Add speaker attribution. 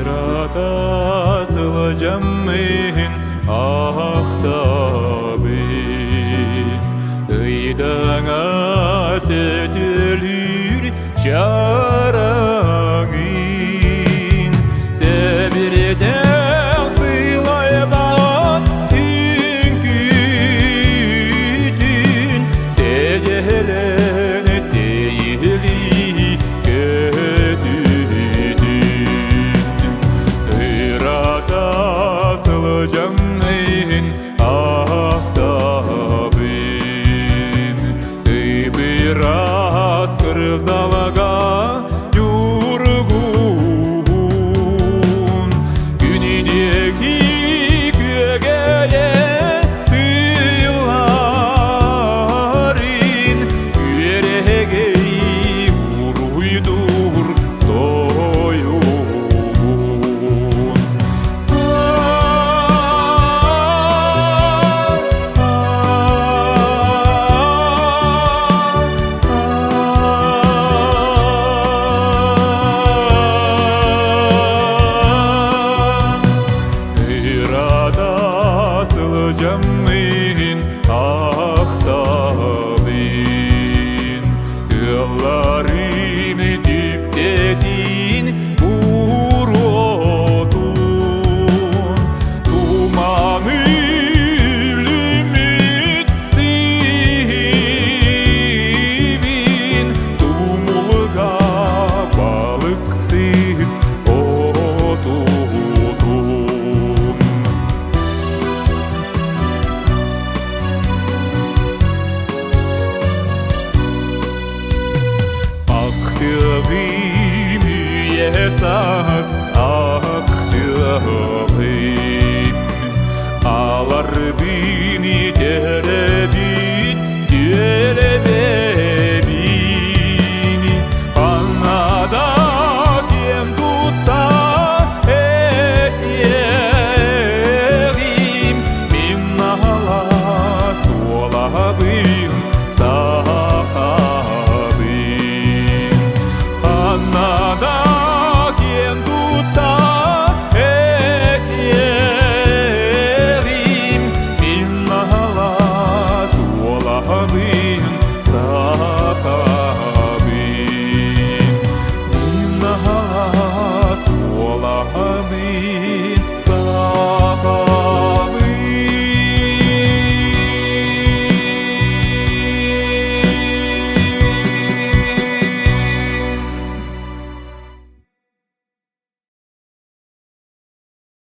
Speaker 1: Ырата сылдьаммын ахтабын, Ыйдаҥа сөтөлүүр чараҥын, Сэбирдэх сылайбат үҥкүүтүн, Сэдьэлэн тэйилии көтүүтүн. Ырата сылдьаммын ахтабын, Ыйбыра сырдалага дьургуһун, Күнүдүөки күөгэйэ тыылларын, Үөрэгэй уруйдуур тойугун. Ырата сылдьаммын ахтабын, Ыалларым түптэтин буруотун, Туманы үлүмүт сиибин, Тумулга балыксыт отутун. Актыгым үйэ саас.